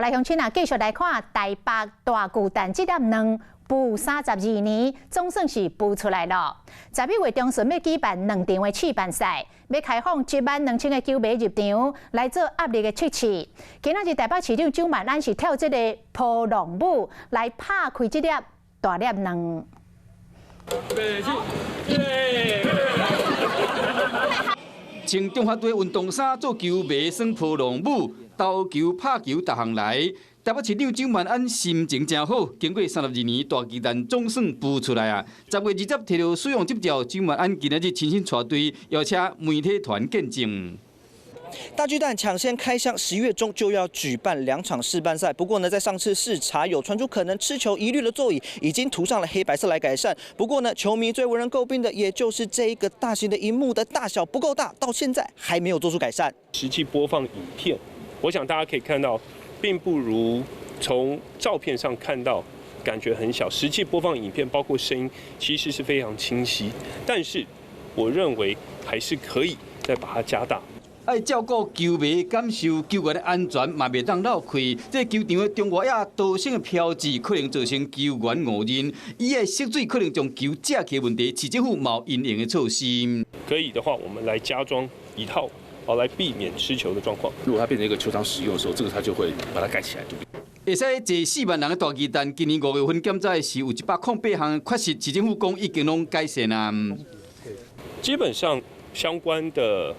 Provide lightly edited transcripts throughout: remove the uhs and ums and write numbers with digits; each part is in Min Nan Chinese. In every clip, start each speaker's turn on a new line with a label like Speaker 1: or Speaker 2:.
Speaker 1: 來鄉親啊，繼續來看台北大巨蛋這粒卵孵32年，總算是孵出來了。11月中旬欲舉辦兩場的試辦賽，欲開放1萬2千个球迷入場來做壓力的測試。今仔日台北市長蔣萬安是跳這个波浪舞來拍開這粒大粒卵。
Speaker 2: 預備，
Speaker 3: 穿中華隊運動衫做球迷耍波浪舞，投球拍球逐項來。台北市長蔣萬安心情誠好，經過32年大巨蛋總算孵出來啊！10月20提著使用執照，蔣萬安今仔日親身帶隊，邀請媒體團見證。
Speaker 4: 大巨蛋搶先開箱，10月中就要舉辦兩場試辦賽。不過呢，在上次視察有傳出可能吃球疑慮的座椅，已經塗上了黑白色來改善。不過呢，球迷最為人詬病的，也就是這一個大型的螢幕的大小不夠大，到現在還沒有做出改善。
Speaker 2: 實際播放影片，我想大家可以看到，並不如從照片上看到感覺很小。實際播放影片，包括聲音，其實是非常清晰。但是，我認為還是可以再把它加大。
Speaker 3: 愛照顧球迷感受，球員的安全嘛袂當漏開。這個球場的中外野導線的標誌可能造成球員誤認，伊的色水可能將球遮起問題，市政府嘛有因應的措施。
Speaker 2: 可以的話，我們來加裝一套，好來避免吃球的狀況。
Speaker 5: 如果它變成一個球場使用的時候，這個它就會把它蓋起來，對不對？
Speaker 3: 會使坐4萬人的大巨蛋，今年5月份檢查時有108項缺失，市政府講已經攏改善啊。
Speaker 2: 基本上相關的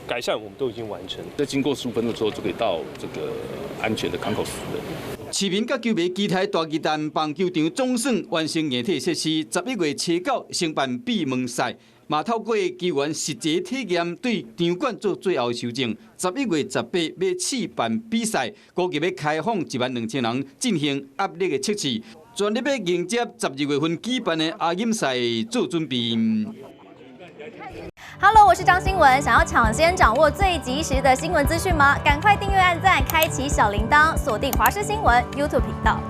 Speaker 2: 改善我們都已經完成。
Speaker 5: 在經過15分鐘之後，就可以到這個安全的港口了。
Speaker 3: 市民佮球迷期待大巨蛋棒球場總算完成硬體設施，11月初9承辦閉門賽，嘛透過球員實際體驗對場館做最後修正。11月18欲試辦比賽，估計欲開放1萬2千人進行壓力的測試，全力欲迎接12月份舉辦的亞錦賽做準備。
Speaker 6: Hello，我是張新聞。想要搶先掌握最及時的新聞資訊嗎？趕快訂閱、按讚、開啟小鈴鐺，鎖定華視新聞 YouTube 頻道。